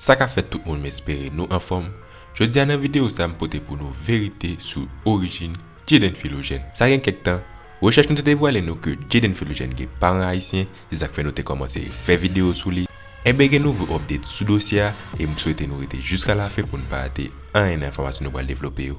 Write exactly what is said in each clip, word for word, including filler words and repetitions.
Sa k ap fèt tout moun, m espere nou anfòm. Jodi a nan videyo sa a m pote pou nou verite sou orijin Jayden Philogène. Sa gen kèk tan, rechèch nou te devwale nou ke Jayden Philogène gen paran ayisyen, se sa k fè nou te kòmanse fè videyo sou li. Enben gen nouvo update sou dosye a e m swete nou rete jiska lafen pou n pa rate anyen nan enfòmasyon nou pral devlope yo.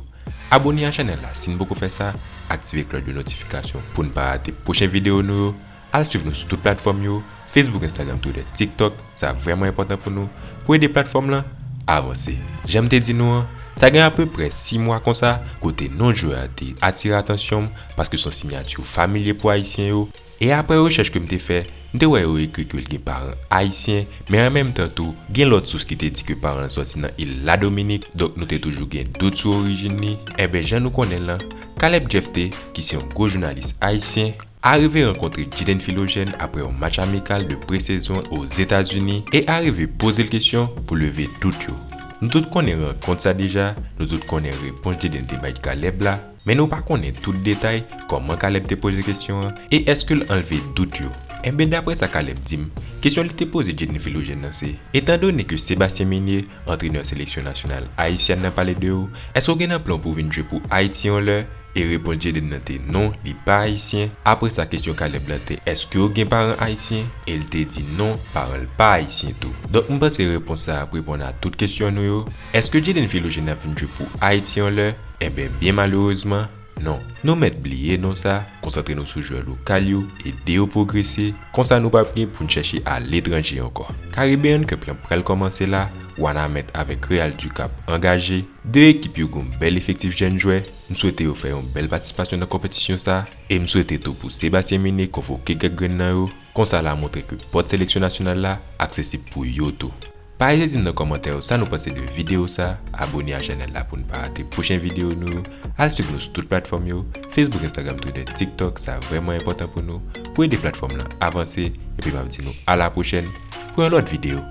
Abòne a chanèl la si n poko fè sa, aktive klòch de notifikasyon pou n pa rate pwochen videyo nou yo. Al swiv nou sou tout platfòm yo, Facebook, Instagram, Twitter, TikTok, sa vrèman enpòtan pou nou, pou ede platfòm lan avanse. Jan m te di nou an, sa gen apeprè sis mwa konsa, kote non jwè a te atire atansyon m, paske se yon siyati familye pou ayisyen yo. E aprè rechèch ke m te fè, m te wè yo ekri ke l gen paran ayisyen, men an menm tan tou, gen lòt sous ki te di ke paran l sòti nan il Ladominik, donk nou te toujou gen dout sou orijin li. Enben jan nou konnen l lan, Caleb Jephté, ki se yon gwo jounalis ayisyen, arive rankontre Jayden Philogène aprè yon match amikal de pre-sezon Ozetazini e arive poze l kesyon pou leve dout yo. Nou tout konnen rankont sa deja, nou tout konnen repons Jayden te bay Caleb la, men nou pa konnen tout detay kòman Caleb te poze kesyon an e èske l anlve dout yo. Enben daprè sa Caleb di m, kesyon li te poze Jayden Philogène nan se, etandone ke Sébastien Migné, antrenè seleksyon nasyonal ayisyèn nan pale de ou, èske w gen nan plan pou vin jwe pou Ayiti yon lè? E repons Jayden nan te non, li pa ayisyen. Apre sa kesyon Caleb lan te èske w gen paran ayisyen? E l te di non, paran l pa ayisyen tou. Donk m panse repons sa ap reponn a tout kesyon nou yo. Èske Jayden Philogène ap vin jwe pou Ayiti yon lè? Enben byen malerezman, non. Nou mèt bliye non sa, konsantre nou sou jwè lokal yo, ede yo pwogrese, konsa nou p ap gen pou n chèche aletranje ankò. Caribbean Cup lan pral kòmanse la, Wanament avèk Real du Cap angaje, de ekip yo gen yon bèl efektif jèn jwè. M swete yo fè yon bèl patisipasyon nan konpetisyon sa, e m swete tou pou Sébastien Migné konvoke kèk grenn nan yo, konsa l a montre ke pòt seleksyon nasyonal la aksesib pou yo tou. Pa ezite di m nan kòmantè yo sa nou panse de videyo sa, abòne a chanèl la pou n pa rate pwochen videyo nou yo, al swiv nou sou tout platfòm yo, Facebook, Instagram, Twitter, TikTok, sa vrèman enpòtan pou nou, pou ede platfòm lan avanse, epi m ap di nou a la pwochèn pou yon lòt videyo.